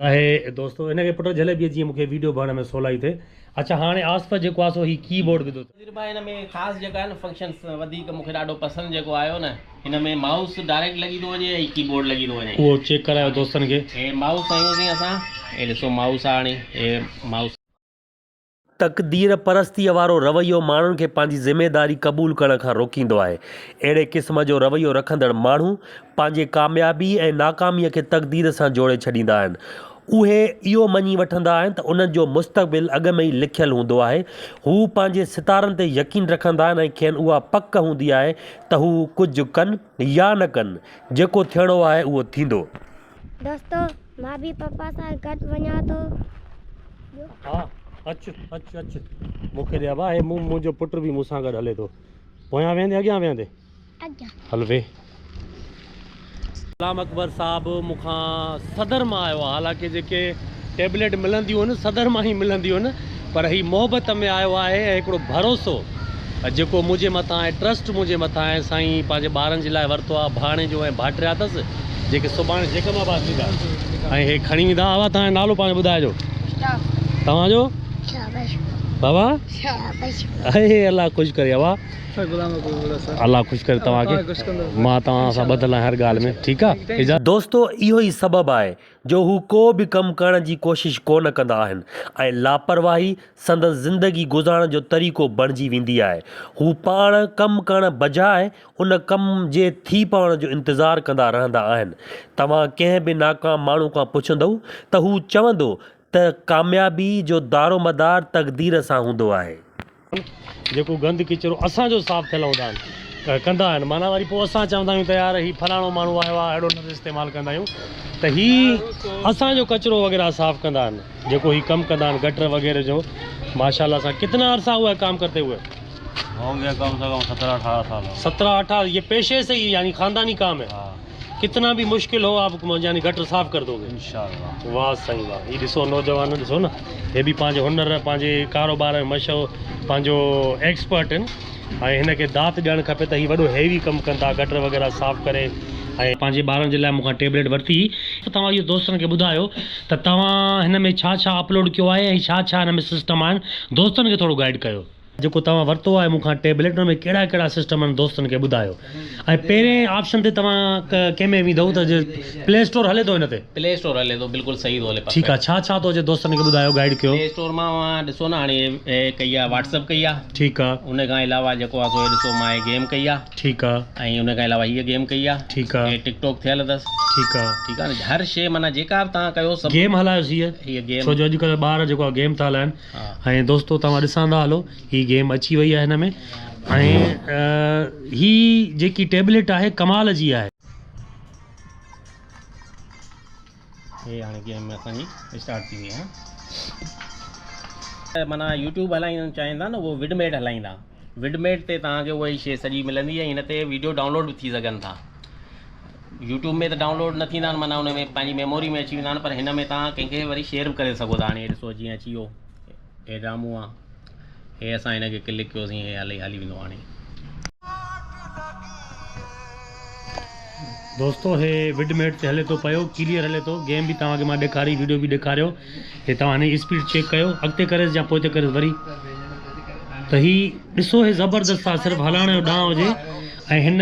آهي دوستو ان کي پٽ جهلي بيهه جيئن مونکي ويڊيو ڀرڻ ۾ سولائي ٿئي اڇا هاڻي آصف جيڪو آهي سو هي ڪي بورڊ وڌو اٿس. نذير ڀاء هن ۾ خاص جيڪا آهن فنڪشنس وڌيڪ مونکي ڏاڍو پسند جيڪو آيو نه هن ۾ مائوس ڊائريڪٽ لڳي ٿو وڃي ۽ ڪي بورڊ لڳي ٿو وڃي. اهو چيڪ ڪرايو دوستن کي. هي مائوس هنيوسين اسان هي ڏسو مائوس آ هاڻي هي مائوس. تقدير پرستيء وارو رويو ماڻهن کي پنهنجي ذميداري قبول ڪرڻ کان روڪيندو آهي. اهڙي قسم جو رويو رکندڙ ماڻهو پنهنجي ڪاميابي ۽ ناڪاميء کي تقدير سان جوڙي ڇڏيندا آهن. اهي اهو مڃي وٺندا آهن ته انهن جو مستقبل اڳ ۾ ئي لکيل هوندو آهي. هو پنهنجي ستارن تي يقين رکندا آهن ۽ کين اها پڪ هوندي آهي ته هو ڪجهه ڪن يا نه ڪن، جيڪو ٿيڻو آهي اهو ٿيندو. دوستو مان به پپا سان گڏ وڃان ٿو. ها اچ اچ اچ مون کي ڏي ابا هي مون منهنجو پٽ به مون سان گڏ هلي ٿو پويان ويهندي اڳيان ويهندي اڳيان هل ويهه. غلام اڪبر صاحب مون کان صدر مان آيو آهي حالانڪه جيڪي ٽيبليٽ ملنديون آهن صدر مان ئي ملنديون آهن پر هي محبت ۾ آيو آهي ۽ هڪڙو ڀروسو جيڪو منهنجي مٿان آهي ٽرسٽ منهنجي مٿان آهي سائين پنهنجي ٻارن جي لاء ورتو آهي ڀاڻيجو ۽ ڀائٽيا اٿس جيڪي سڀاڻي جيڪب آباد ويندا ۽ هي کڻي ويندا آوا توهان جو نالو پنهنجو ٻڌائجو توهان جو بابا اي الله خوش ڪري آوا الله خوش ڪري توهان کي مان توهان سان ٻڌل آهيان هر ڳالهه ۾ ٺيڪ آهي دوستو اهو ئي سبب آهي جو هو ڪو به ڪم ڪرڻ جي ڪوشش ڪونه ڪندا آهن ۽ لاپرواهي سندن زندگي گذارڻ جو طريقو بڻجي ويندي آهي. هو پاڻ ڪم ڪرڻ بجاء ان ڪم جي ٿي پوڻ جو انتظار ڪندا رهندا آهن. توهان ڪنهن به ناڪام ماڻهو کان پڇندؤ ته هو چوندو ته ڪاميابي جو دارومدار تقدير سان هوندو آهي. جيڪو گند ڪچرو اسان جو صاف ٿيل هوندا آهن ڪندا آهن معنيٰ وري پوء اسان چوندا آهيون ته يار هي فلاڻو ماڻهو آيو آهي اهڙو لفظ استعمال ڪندا آهيون ته هي اسان جو ڪچرو وغيره صاف ڪندا آهن جيڪو هي ڪم ڪندا آهن گٽر وغيره جو ماشاء الله سان ڪتنا عرصه هوا هي ڪام ڪرتي هوئي هو گيا ڪم سي ڪم ستره اٺاره سال ستره اٺاره یہ پيشي سي هي يعني خانداني ڪام هي ڪتنا به مشڪل هو آپ يعني گٽر صاف ڪر دوگي. انشاءالله. واه سائين واه هي ڏسو نوجوان ڏسو نه هي به پنهنجي هنر پنهنجي ڪاروبار ۾ مشهور پنهنجو ايڪسپرٽ آهن ۽ هن کي دات ڏيڻ کپي ته هي وڏو هيوي ڪم ڪن ٿا گٽر وغيره صاف ڪري ۽ پنهنجي ٻارن جي لاء مون کان ٽيبليٽ ورتي توهان اهو دوستن کي ٻڌايو ته توهان هن ۾ ڇا ڇا اپلوڊ ڪيو آهي ۽ ڇا ڇا هن ۾ سسٽم آهن دوستن کي ٿورو گائيڊ ڪيو. جيڪو توهان ورتو آهي مون کان ٽيبليٽ ان ۾ ڪهڙا ڪهڙا سسٽم آهن دوستن کي ٻڌايو ۽ پهرين آپشن تي توهان ڪنهن ۾ ويندؤ ته پلي اسٽور هلي ٿو هن تي. پلي اسٽور هلي ٿو بلڪل صحيح ٿو هلي ٺيڪ آهي پرفيڪٽ. ڇا ڇا ٿو اچي دوستن کي ٻڌايو گائيڊ ڪيو. پلي اسٽور مان اوهان ڏسو نه هاڻي هي ڪئي آهي واٽس اپ ڪئي آهي. ٺيڪ آهي. ان کان علاوه جيڪو آهي سو هي ڏسو مان هي گيم ڪئي آهي. ٺيڪ آهي. ۽ ان کان علاوه هيء گيم ڪئي آهي. ٺيڪ آهي. هي ٽڪ ٽاڪ ٿيل اٿس. ٺيڪ آهي. ٺيڪ آهي نه هر شي معنيٰ جيڪا به توهان ڪيو سڀ. گيم هلايوس هيء هيء گيم. ڇو جو اڄڪلهه ٻار جيڪو آهي گيم ٿا هلائن. ۽ دوستو توهان ڏسندا هلو هي گيم اچي وئي آهي هن ۾ ۽ هي جيڪي ٽيبليٽ آهي ڪمال جي آهي. هي هاڻي گيم اسان جي اسٽارٽ ٿي وئي آهي معنيٰ يوٽيوب هلائڻ چاهين ٿا نه اهو وڊ ميٽ هلائيندا وڊ ميٽ تي توهان کي اها ئي شي سڄي ملندي ۽ هن تي ويڊيو ڊائونلوڊ به ٿي سگهن ٿا يوٽيوب ۾ ته ڊائونلوڊ نه ٿيندا آهن معنيٰ ان ۾ پنهنجي ميموري ۾ اچي ويندا آهن پر هن ۾ توهان ڪنهن کي وري شيئر به ڪري سگهو ٿا هاڻي ڏسو جيئن اچي ويو هي ڊرامو آهي هي اسان هن کي ڪلڪ ڪيوسين هي هلي هلي ويندو هاڻي. دوستو هي وڊ ميٽ تي هلي ٿو پيو ڪليئر هلي ٿو گيم به توهان کي مان ڏيکاري ويڊيو به ڏيکاريو هي توهان هن جي اسپيڊ چيڪ ڪيو اڳتي ڪريس يا پوئتي ڪريس وري ته هي ڏسو هي زبردست آ صرف هلائڻ جو ڏانء هجي ۽ هن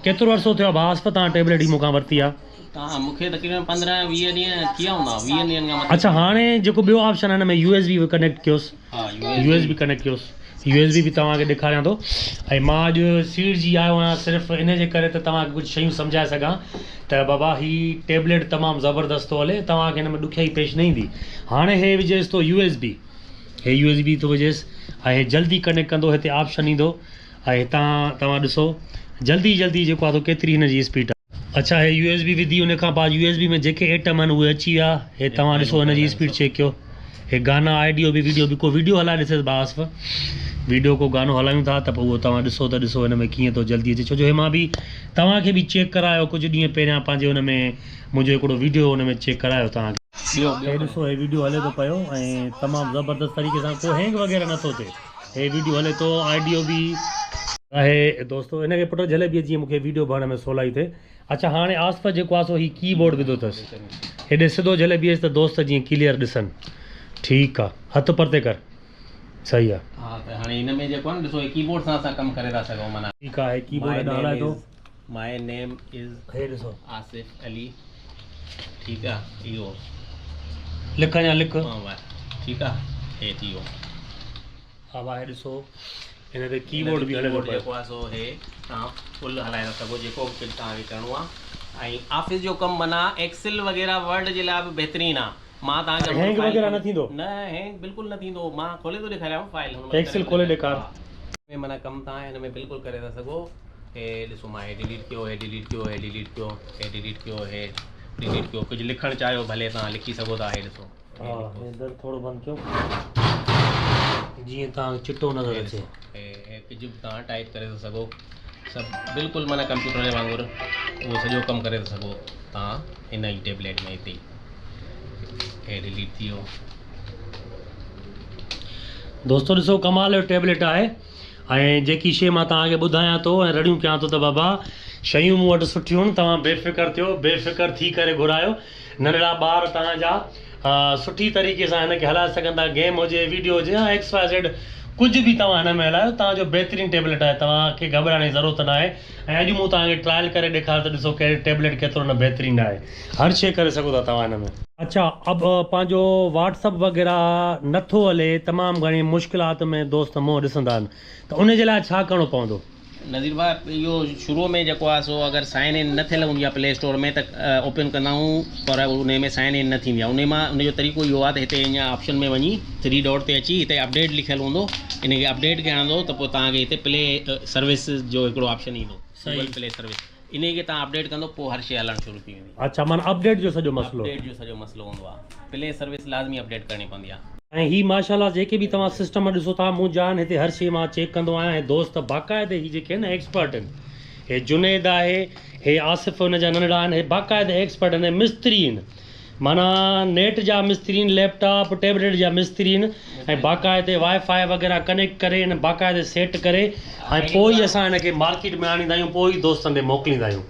ڪيترو عرصو ٿيو آ ڀاء آصف توهان ٽيبليٽ هي مون کان ورتي آ. توهان مون کي تقريبن 15 20 ڏينهن ٿي ويا هوندا 20 ڏينهن کان مٿي. اڇا هاڻي جيڪو ٻيو آپشن آهي هن ۾ يو ايس بي ڪنيڪٽ ڪيوس يو ايس بي ڪنيڪٽ ڪيوس يو ايس بي به توهان کي ڏيکاريان ٿو ۽ مان اڄ سيڙجي آيو آهيان صرف ان جي ڪري ته توهان کي ڪجهه شيون سمجهائي سگهان ته بابا هي ٽيبليٽ تمام زبردست ٿو هلي توهان کي هن ۾ ڏکيائي پيش نه ايندي هاڻي هي وجهيس ٿو يو ايس بي هي يو ايس بي ٿو وجهيس ۽ هي جلدي ڪنيڪٽ ڪندو هتي آپشن ايندو ۽ هتان توهان ڏسو جلدي جلدي جيڪو آهي سو ڪيتري هن جي اسپيڊ آهي. اڇا هي يو ايس بي وڌي ان کان بعد يو ايس بي ۾ جيڪي ايٽم آهن اهي اچي ويا هي توهان ڏسو هن جي اسپيڊ چيڪ ڪيو هي گانا آڊيو به ويڊيو به ڪو ويڊيو هلائي ڏسيس ڀاء آصف ويڊيو ڪو گانو هلايون ٿا ته پوء اهو توهان ڏسو ته ڏسو هن ۾ ڪيئن ٿو جلدي اچي ڇو جو هي مان به توهان کي به چيڪ ڪرايو ڪجهه ڏينهن پهريان پنهنجي ان ۾ منهنجو هڪڙو ويڊيو ان ۾ چيڪ ڪرايو توهان کي. هي ڏسو هي ويڊيو هلي ٿو پيو ۽ تمام زبردست طريقي سان ڪو هينگ وغيره نٿو ٿئي. هي ويڊيو هلي ٿو آڊيو به آهي دوستو ان کي پٽ جهلي بيهه جيئن مونکي ويڊيو ڀرڻ ۾ سولائي ٿئي اڇا هاڻي آصف جيڪو آهي سو هي ڪي بورڊ وڌو اٿس هيڏي سڌو جهلي بيهس ته دوست جيئن ڪليئر ڏسن. ٺيڪ آ. هٿ پرتي ڪر. صحيح آ. ها ته هاڻي هن ۾ جيڪو آ نه ڏسو هي ڪيبورڊ سان اسان ڪم ڪري ٿا سگهون معنيٰ. ٺيڪ آ هي ڪيبورڊ هيڏانهن هلائي ٿو. مائي نيم از هي ڏسو. آصف علي ٺيڪ آ اهو. لک اڃا لک. ٺيڪ آ هي ٿي ويو. ها ڀاء هي ڏسو هن تي ڪي بورڊ به هلي ٿو پيو. جيڪو آهي سو هي توهان فل هلائي ٿا سگهو جيڪو به ڪجهه توهان کي ڪرڻو آهي ۽ آفيس جو ڪم معنيٰ ايڪسل وغيره ورڊ جي لاء به بهترين آهي مان توهان کي هينگ وغيره نه ٿيندو؟ نه هينگ بلڪل نه ٿيندو مان کولي ٿو ڏيکاريانو فائل هن مهل ايڪسل کولي ڏيکار. ۾ معنيٰ ڪم توهان هن ۾ بلڪل ڪري ٿا سگهو هي ڏسو مان هي ڊيليٽ ڪيو هي ڊيليٽ ڪيو هي ڊيليٽ ڪيو هي ڊيليٽ ڪيو هي ڊيليٽ ڪيو ڪجهه لکڻ چاهيو ڀلي توهان لکي سگهو ٿا هي ڏسو. ها هي در ٿورو بند ڪيو جيئن توهان کي چٽو نظر اچي. هي ڪجهه به توهان ٽائيپ ڪري ٿا سگهو سڀ بلڪل معنيٰ ڪمپيوٽر جي وانگر اهو سڄو ڪم ڪري ٿا سگهو توهان هن ئي ٽيبليٽ ۾ هتي هي ڊيليٽ ٿي ويو. دوستو ڏسو ڪمال جو ٽيبليٽ آهي ۽ جيڪي شي مان توهان کي ٻڌايان ٿو ۽ رڙيون ڪيان ٿو ته بابا شيون مون وٽ سٺيون آهن توهان بي فڪر ٿيو بي فڪر ٿي ڪري گهرايو ننڍڙا ٻار توهان جا سٺي طريقي سان هن کي هلائي سگهن ٿا گيم هجي ويڊيو هجي يا ايڪس واء زيڊ ڪجهه به توهان هن ۾ هلايو توهان جو بهترين ٽيبليٽ آهي توهان کي گهٻرائڻ جي ضرورت ناهي ۽ اڄ مون توهان کي ٽرائل ڪري ڏيکاريو ته ڏسو ڪهڙي ٽيبليٽ ڪيترو نه بهترين آهي هر شي ڪري سگهو ٿا توهان هن ۾. اڇا اب پنهنجو واٽس اپ وغيره نٿو هلي تمام گهڻي مشڪلات ۾ دوست منهن ڏسندا آهن ته ان جي لاء ڇا ڪرڻو پوندو. نذير ڀاء اهو شروع ۾ جيڪو آهي سو اگر سائن ان نه ٿيل هوندي آهي پلي اسٽور ۾ ته اوپن ڪندا آهيون پر ان ۾ سائن ان نه ٿيندي آهي ان مان ان جو طريقو اهو آهي ته هتي اڃا آپشن ۾ وڃي ٿري ڊاٽ تي اچي هتي اپڊيٽ لکيل هوندو ان کي اپڊيٽ کي هڻندو ته پوء توهان کي هتي پلي سروس جو هڪڙو آپشن ايندو گوگل پلي سروس ان کي توهان اپڊيٽ ڪندو پوء هر شي هلڻ شروع ٿي ويندي. اڇا معنيٰ اپڊيٽ جو سڄو مسئلو. اپڊيٽ جو سڄو مسئلو هوندو آهي پلي سروس لازمي اپڊيٽ ڪرڻي پوندي آهي. ۽ هي ماشاءالله جيڪي به توهان سسٽم ڏسو ٿا مون جان هتي هر شي مان چيڪ ڪندو آهيان ۽ دوست باقاعدي هي جيڪي آهن نه ايڪسپرٽ آهن هي جنيد آهي هي آصف هن جا ننڍڙا آهن هي باقاعدي ايڪسپرٽ آهن ۽ مستري آهن معنيٰ نيٽ جا مستري آهن ليپ ٽاپ ٽيبليٽ جا مستري آهن ۽ باقاعدي وائي فائي وغيره ڪنيڪٽ ڪري ان باقاعدي سيٽ ڪري ۽ پوء ئي اسان هن کي مارڪيٽ ۾ آڻيندا آهيون پوء ئي دوستن ڏي موڪليندا آهيون.